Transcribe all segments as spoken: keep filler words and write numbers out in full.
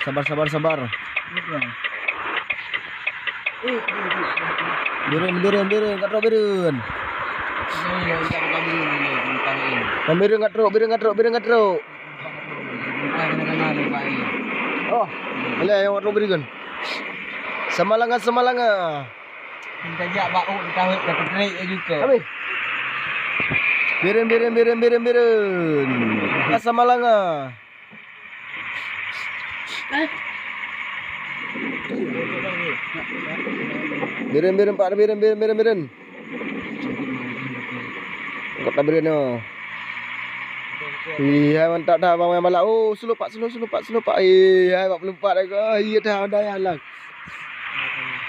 Sabar, sabar, sabar. Bireuen, bireuen, bireuen, ka trok bireuen. Bireuen ka trok, bireuen ka trok, bireuen ka trok. Oh, alah nyang ka trok bireuen. Samalanga, Samalanga. Habis. Bireuen, bireuen, bireuen, bireuen, bireuen. Samalanga. Bireuen, bireuen, Pak, bireuen, bireuen, bireuen, bireuen. Kota bireuen nyoe. Iya, mantap dah, Bang, Bang Balak. Oh, slow, Pak, slow, slow, Pak, slow, Pak. Iya, empat puluh empat dah. Iya dah, dah, ya, lang.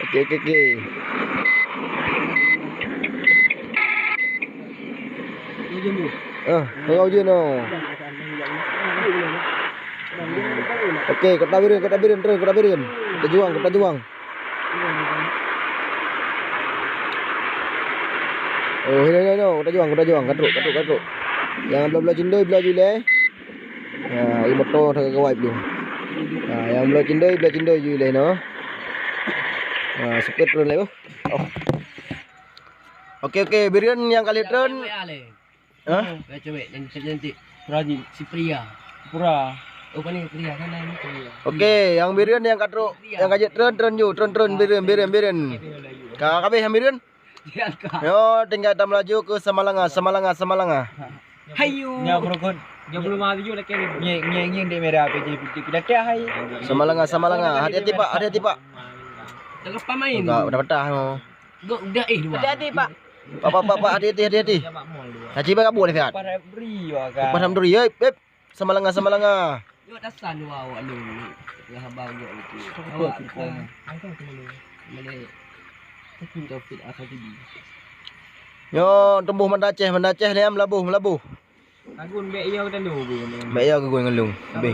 Oke, oke, oke. Ah, tengah ujeuen, oh. Oke, Kota Bireuen, Kota Bireuen, terus Kota Bireuen. Kota Juang, Kota Juang. Oh, ini, ini, ini, Kota Juang, Kota Juang. Ka trok, ka trok, ka trok. Nyang bloe-bloe cindoi, bloe ju ilèe. Ha, i moto that gawai bloe. Ha, nyang bloe cindoi, bloe cindoi ju ilèe noh. Ha, speed turun lé, oh. Oh. Oke, oke, bireuen nyang ka lheueh treun. Hah? Cewek yang cantik. Pura ji. Si Pria. Pura. Oh, paling Pria kan lain Pria. Oke, nyang bireuen nyang ka trok, nyang ka jeuet treun, treun ju, treun, treun, bireuen, bireuen, bireuen. Ka habéh nyang bireuen? Yo, tinggai tameulaju keu Samalanga, Samalanga, Samalanga. Hayu. Nya berukut. Jam belum maju lagi ni. Nye, nye, nye di merah P J P T pidatah hai. Samalanga, Samalanga. Hati-hati, Pak, hati-hati, Pak. Tengah pamain. Enggak, udah patah, oh. Gok udah eh dua. Hati-hati, Pak. Pak, pak, pak, pak, hati-hati, hati-hati. Haji bak kabur, Fiat. Pada beri, wah, kan. Pada beri, eh, eh. Samalanga, Samalanga. Yo, tasan dua awak lu. Tengah abang gok itu. Awak kita. Angkat ke mana? Mana? Taufik Al-Khatib. Yo, tumbuh Banda Aceh, Banda Aceh ni, melabuh, melabuh. Lagun bèk iya talo gun. Bèk iya gun ngelung. Habis.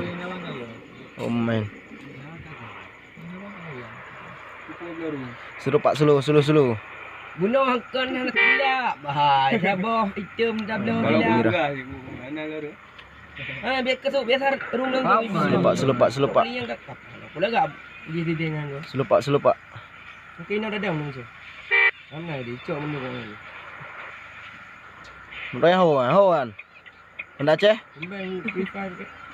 Oh, main. Serupak slow, slow, slow. Bunoe kon hana tilak. Bahai saboh item tabloe. Kalau tilak. Bukan, ibu, mana lalu? Ha, biar kesuk, biasa rum nang tu. Selupak, selupak, selupak. Yang tak, tak. Pula gak di di dengan tu. Selupak, selupak. Okey, nak dadang nang tu. Mana dia cok benda kau ni? Mutayah ho, ho kan. Banda Aceh?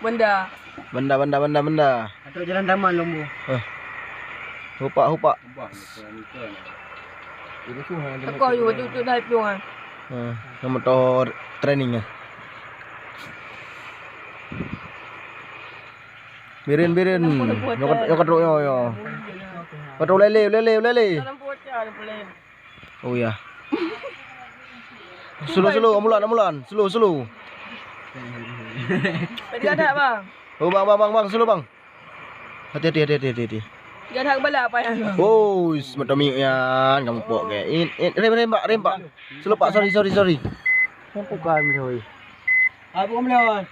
Benda. Benda, benda, benda, benda. Atau jalan taman lombo. Eh. Hupak, hupak. Teko yu tu tu dah piung ah. Eh, nama tu training ah. Bireuen, bireuen. Nyoka, nyoka trok yo, yo. Ka trok ulèe, ulèe, ulèe. Dalam bocah ada boleh. Oh ya. Slow, slow, amulan, amulan. Slow, slow. Tadi ada, Bang. Oh, bang, bang, bang, bang, slow, bang. Hati-hati, hati-hati, hati-hati. Dia ada kepala apa ya? Oh, semata miuk yan, kamu pok ke. In, in, rem, rem, Pak, rem, Pak. Slow, Pak, sorry, sorry, sorry. Apa kau ambil, oi? Apa kau ambil, oi?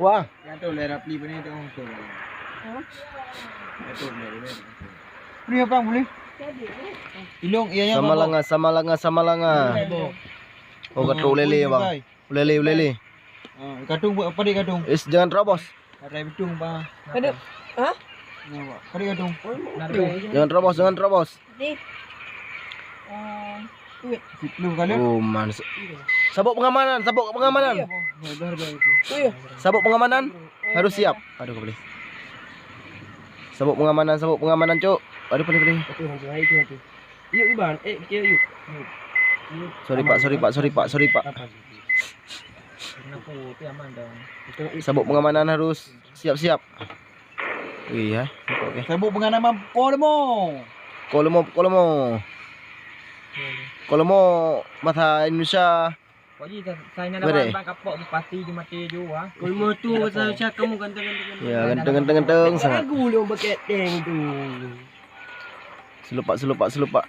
Wah. Yang tu lah Rapli punya tu, tu. Hah? Yang tu lah dia. Ni apa boleh? Ilong, iya, iya, Samalanga, Samalanga, Samalanga. Ibu. Oh, ka trok ulèe, bang. Ulèe, ulèe. Ah, kadung buat apa dia kadung? Is, jangan terobos. Ada betung, bang. Kadung. Hah? Nampak. Apa dia kadung? Jangan terobos, jangan terobos. Di. Eh, wait. Sepuluh kali. Oh, man. Sabuk pengamanan, sabuk pengamanan. Iya. Sabuk pengamanan harus siap. Aduh, kau boleh. Sabuk pengamanan, sabuk pengamanan, cuk. Aduh, boleh, boleh. Itu, itu, itu. Yuk, Iban. Eh, kira yuk. Sorry, Pak, sorry, Pak, sorry, Pak, sorry, Pak. Kenapa? Tapi aman dong. Sabuk pengamanan harus siap-siap. Iya, oke. Sabuk pengamanan Kolomo. Kolomo, Kolomo. Kolomo bahasa Indonesia. Kolomo tu bahasa Indonesia kamu ganteng-ganteng. Ya, ganteng-ganteng sangat. Lagu lu pakai tank tu. Selupak, selupak, selupak.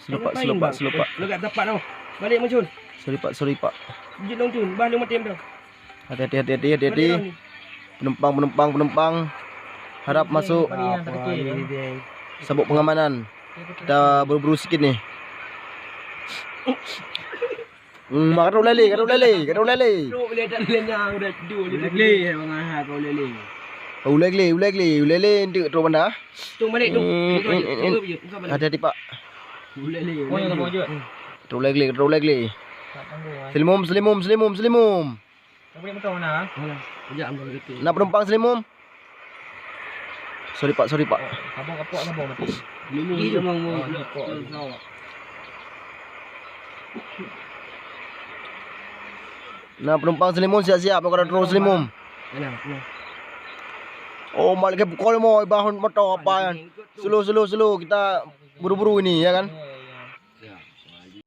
Selupak, selupak, selupak. Lu kat tempat tu. Balik muncul. Selupak, selupak. Jit long tu, bah lu mati tu. Hati-hati, hati-hati, hati-hati. Penumpang, penumpang, penumpang. Harap masuk. Sabuk pengamanan. Kita buru-buru sikit ni. Hmm, mak, ka trôk lé, ka trôk lé, ka trôk lé. Trôk lé, tak lé nyang udah tidur je. Ulèe glé, Bang Aha, ka ulèe glé. Ulèe glé, ulèe glé, ulèe glé, enteuk trôk banda. Tung balik, tung. Hmm, hmm, hmm. Hati-hati, Pak. Ulèe glé, ulèe glé. Trôk lé glé, trôk lé glé. Selimum, selimum, selimum, selimum. Mana? Kejap, Bang, itu. Na penumpang selimum? Sorry, Pak, sorry, Pak. Abang kapok, abang mati. Minum, minum, minum. Na penumpang selimum, siap-siap, mau ka trôk selimum. Mana? Mana? Oh, malik ke pukul lima, ibahan motor apa kan? Slow, slow, slow, kita buru-buru ini, ya kan?